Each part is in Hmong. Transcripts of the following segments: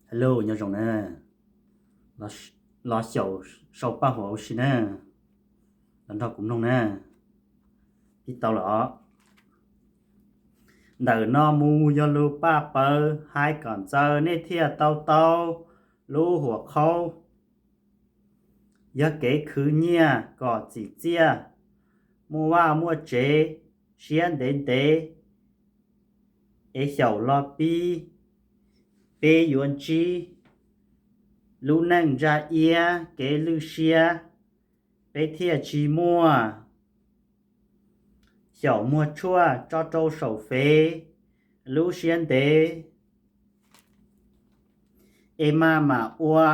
Hello, nyob zoo na. Los xyaum sau paj huam huv si na, los nrog kuv mloog na. Pib tau lawm os. Ntawm no mus yog lus paj pawv, hais kom ntxaws nej thiaj tau tau lub huam qhaub. Yog kev khwv nyiaj kom txim txiaj, muaj vaj muaj tsev, siab ntev ntev, es xyaum los pib, peb yuav ntsib lub neej ntsa iab kev lwj siab, peb thiaj tsis muaj. Xyaum muag tshuaj tso rau saum fev, lub siab ntev es maj mam ua,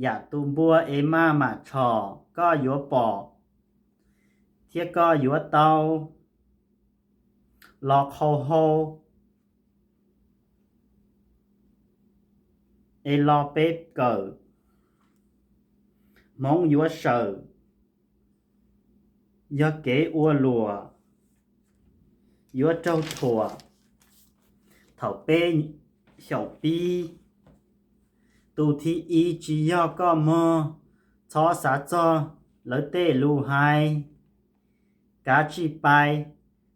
yam tu npua es maj mam tshom koj yuav pom thiab koj yuav tau los qhau hau es los peb kawm. Hmoov yuav sawm, yog kev ua luam, yuav raug thuam. Thaum peb xyaum pib, tus thib ib tsis yog koj mog, txhob xav txog lawv tej lus hais. Kav tsij pai,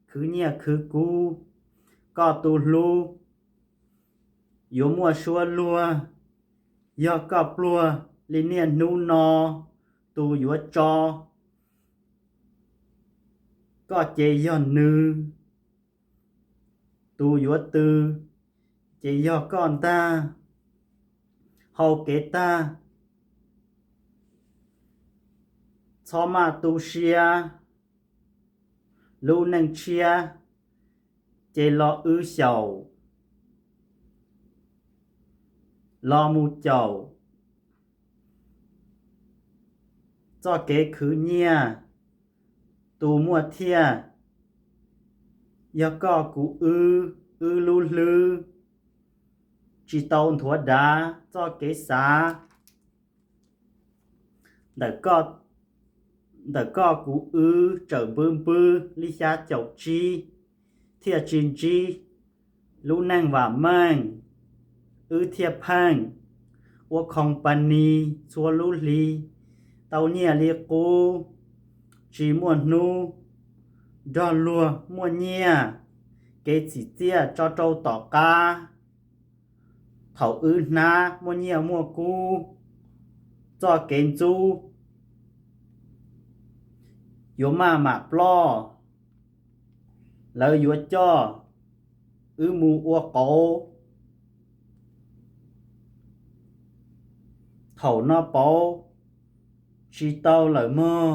khwv nyiaj khwv kub, koj tus hlub yuav muaj suab luag. Yog koj pluag li niaj hnub no, tus yuav tso koj ces yog nws, tus yuav tw ces yog koj ntag. Hau kev tag, txhob maj tu siab, lub neej tshiab ces los wb xyaum, los mus caum txoj kev khwv nyiaj. Tus muaj thiaj yog koj kuv wb, wb lub hlwb tsis tau nthuav dav txoj kev xav. Ntawm koj kuv wb tsawm npwb npwb li xya caum tsib, thiaj tsis ntsib lub neej vam meej. Wb thiaj pheej ua company txhua lub hli, tau nyiaj li qub, tsis muaj hnub nrog luag muaj nyiaj. Kev txim txiaj tso rau tom qab, thaum wb hnab muaj nyiaj muaj kub, txoj kev ntxub yuav maj mam ploj. Lawv yuav coj wb mus ua qauv. Thaum no pauv tsis tau lawm mog,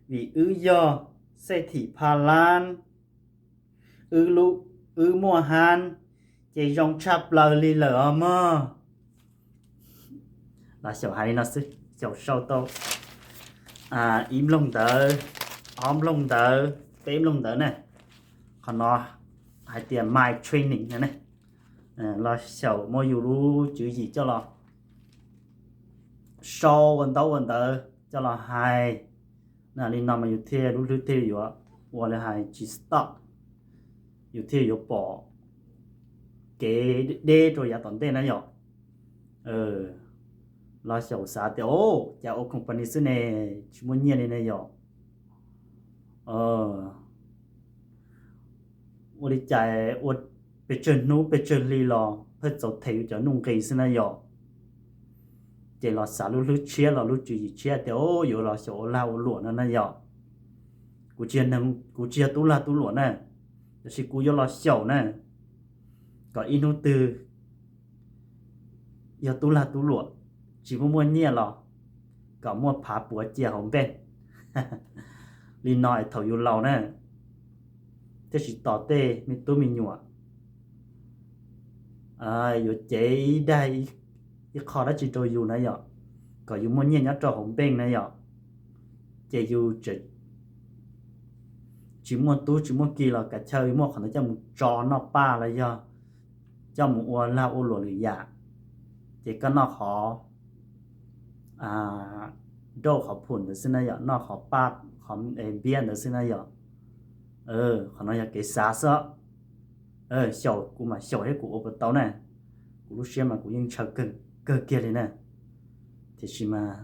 vim wb yog xej thim pha lab. Wb muaj hab ces zoo tshaj plaws li lawm os mog. Los xyaum hais li no xwb, xyaum sau tau ib nplooj ntawv, ob nplooj ntawv, peb nplooj ntawv na. Qhov no hais tias my training no ne. Los xyaum muab yus lub tswv yim coj los sau ua ntaub ua ntawv coj los hais. Li no mas yus thiaj lub hlwb thiaj yuav ua li hais tsis stop, yus thiaj yuav pom kev deb rau yav tom ntej na yom. Los xyaum xav tias, o, cas ua company xwb ne, tsis muaj nyiaj li ne yom. Ua li cas ua pes tsawg hnub pes tsawg hli los pheej txaus them yus cov nuj nqis xwb na yom. Ces los xav lub hlwb tshiab los lub tswv yim tshiab tias, o, yuav los xyaum ua lag ua luam no na yom. Kuv tsis yog tub lag tub luam na, tab sis kuv yuav los xyaum na, kom ib hnub twg yog tub lag tub luam tsis muaj muaj nyiaj los kom muaj phav puav cia hauv npej. Li no es thaum yus laus na, thiaj tsis tos tej me tub me nyuam yuav cev ib daig ib qho dab tsi rau yus na yom, kom yus muaj nyiaj nyob rau hauv npej na yom. Ces yus tsis muaj tub tsis muaj ki los kav chaw muaj qhov ntawd coj mus tso noj paj los yog coj mus ua lag ua luam lwm yam, ces koj noj qhov nrauj qhov phum ntawd xwb na yom, noj qhov paj qhov npiab ntawd xwb na yom. Qhov no yog kev xav xwb. Xyaum kuv mam xyaum thiab kuv ua puas tau na. Kuv lub siab mas kuv yeej ntshaw kawg kiag li na. Tiam sis mas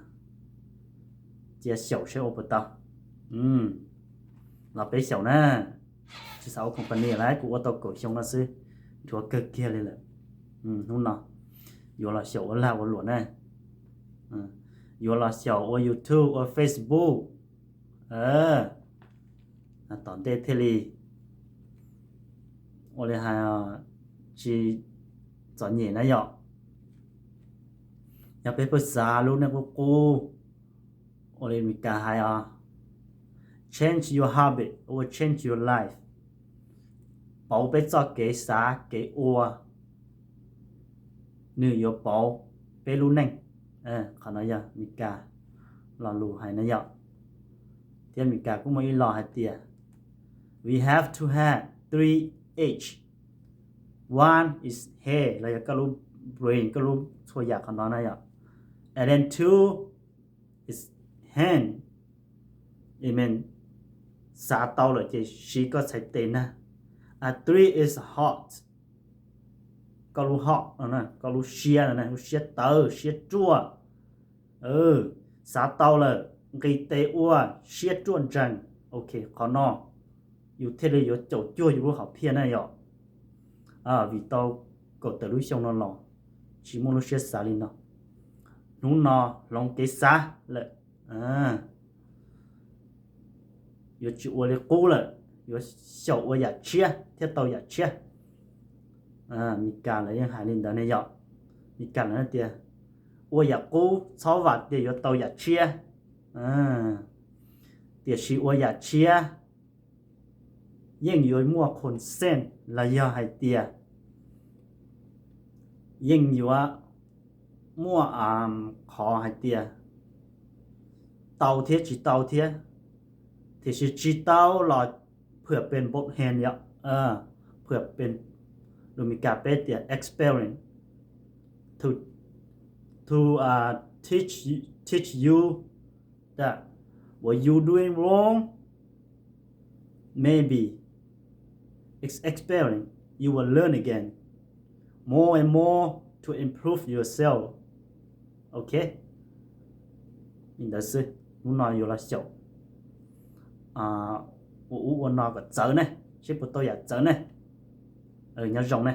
cia xyaum seb ua puas tau. Los peb xyaum na, tsis xav ua company lawm, kuv ua tau kaum xyoo no xwb, dhuav kawg kiag li lawm. Hnub no yuav los xyaum ua lag ua luam na, yuav los xyaum ua YouTube ua Facebook, tom ntej thiaj li ua li hais tsis txom nyem na yom. Yog peb pheej xav lub neej qub qub, ua li Meskas hais os, change your habit will change your life. Pauv peb txoj kev xav kev ua, nws yuav pauv peb lub neej. Qhov no yog Meskas lo lus hais na yom. Thiab Meskas kuj muaj ib lo hais tias, we have to have three H. One is head, los yog koj lub brain, koj lub txhua yam qhov no na yom. And then two is hand. It means xav tau lawm ces siv koj txhais tes na. And three is heart. Koj lub heart, koj lub siab, lub siab tawv siab ruaj. Xav tau lawm, nqis tes ua, siab ruaj nrees. Ok, qhov no yus thiaj li yuav caum cuag yus lub hom phiaj na yom. Vim tau kaum tawm lub xyoo no los tsis muaj lub siab xav li no. Hnub no hloov kev xav lawm, yuav tsis ua li qub lawm, yuav xyaum ua yam tshiab thiaj tau yam tshiab. Meskas lawv yeej hais li ntawd ne yom. Meskas lawv tias, ua yam qub txhob vam tias yuav tau yam tshiab, tiam sis ua yam tshiab yeej yuav muaj consent, los yog hais tias yeej yuav muaj qhov hais tias tau thiab tsis tau thiab. Tiam sis tsis tau los phwam pes npaum he yom, phwam pes, lus Meskas peb tias experience to, to teach, teach you that what you doing wrong, maybe it's experience, you will learn again more and more to improve yourself. Ok, li ntawd xwb. Hnub no yuav los xyaum ua ub ua no kom txawv ne, seb puas tau yam txawv ne. Nyob zoo ne.